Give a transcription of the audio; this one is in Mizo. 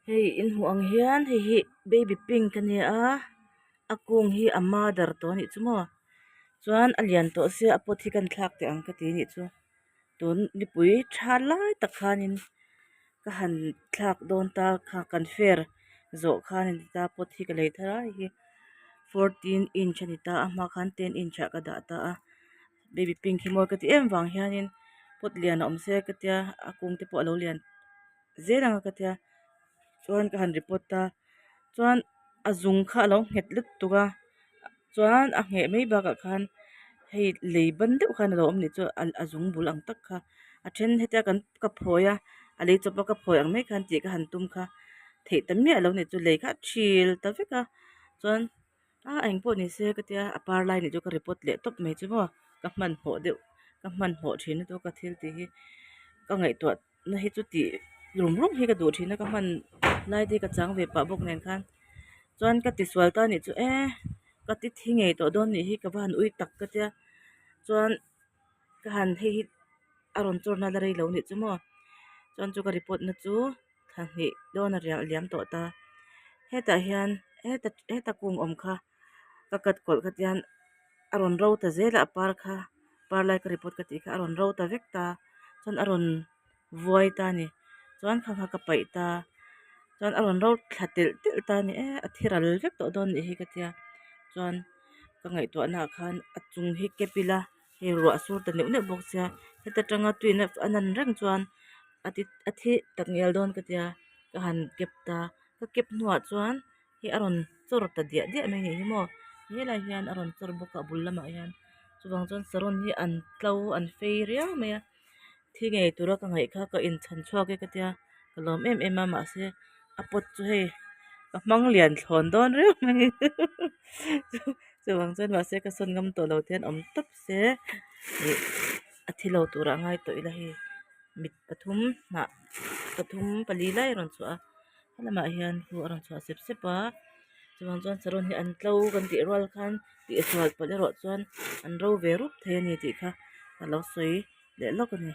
Hei in hmuh ang hian hei hi baby pink a nia a kung hi a mother tawh a nih chu maw chuan a lian tawh sia a pot hi ka thlak teh ang ka ti a nih chu tun nipui tha lai tak khanin ka han thlak dawn ta kha kan fair zawh khan a ni ta pot hi ka lei thar a hei hi fourteen inch a ni ta a hma khan ten inch ah ka dah ta a baby pink hi mawi ka ti em vang hianin pot lian a awm se ka tia a kung te pawh a lo lian. Zel ang a ka tia chuan ka han report a chuan a zung kha a lo nghet lutuk a chuan a ngheh mai bakah khan hei lei ban deuh khan a lo awm nih chu a zung bul ang tak kha a then hetia kan ka phawi a a lei chawp a ka phawi ang mai khan tih ka han tum kha theih ta miah lo nih chu lei kha a thil ta vek a chuan a engpawh ni se ka tia a par lai nih chu ka report leh tawp mai chu maw ka hmanhmawh deuh ka hmanhmawh thin lutuk a ka thil tih hi ka ngaihtuah. Na hi chu tih rum rum hi ka duh thin a ka hman lai te hi ka chang ve pah bawk nen khan chuan ka tisual ta anih chu e ka ti thi ngei tawh dawn nih hi ka va han ui tak ka tia chuan ka han hei hi a rawn chawr na la rei lo anih chu maw chuan chu ka report na chu thla hnih dawn a riah liam tawh ta hetah hian heta heta kung awm kha ka cut kawlh kha tian a rawn ro ta zel a a par kha par lai ka report ka tih kha a rawn ro ta vek ta chuan a rawn vuai ta a ni chuan kha kha ka paih ta chuan a rawn ro thla telh telh ta a ni e a thi ral vek tawh dawn nih hi ka tia chuan ka ngaihtuah naah khan a chung hi kep ila hei ruah a sur ta neuh neuh bawk sia heta tanga tuiin a nan reng chuan a ti a thi tak ngial dawn ka tia ka han kep ta ka kep hnuah chuan. Hei a rawn chawr ta diah diah mai anih hi maw helai hian a rawn chawr bawk a a bul lamah hian chuvang chuan saron hi an tlo an fei riau mai a thi ngei tura ka ngaih kha ka inchhan chhuak e ka tia ka lawm em em a mahse a pot chu hei ka hmang lian thlawn dawn riau mai chuvang chuan mahse ka sawn ngam tawh lo te hian awm tawp se ih a thi lo turah a ngai tawh ila hei mit pathum hnah pathum pali lai a rawn chhuah a. Helamah hian khu a rawn chhuah sep sep a chuvang chuan saron hi an tlo kan tih rual khan tihsual palh erawh chuan an ro ve rup thei a ni tih kha ka lo sawi leh lawk a ni.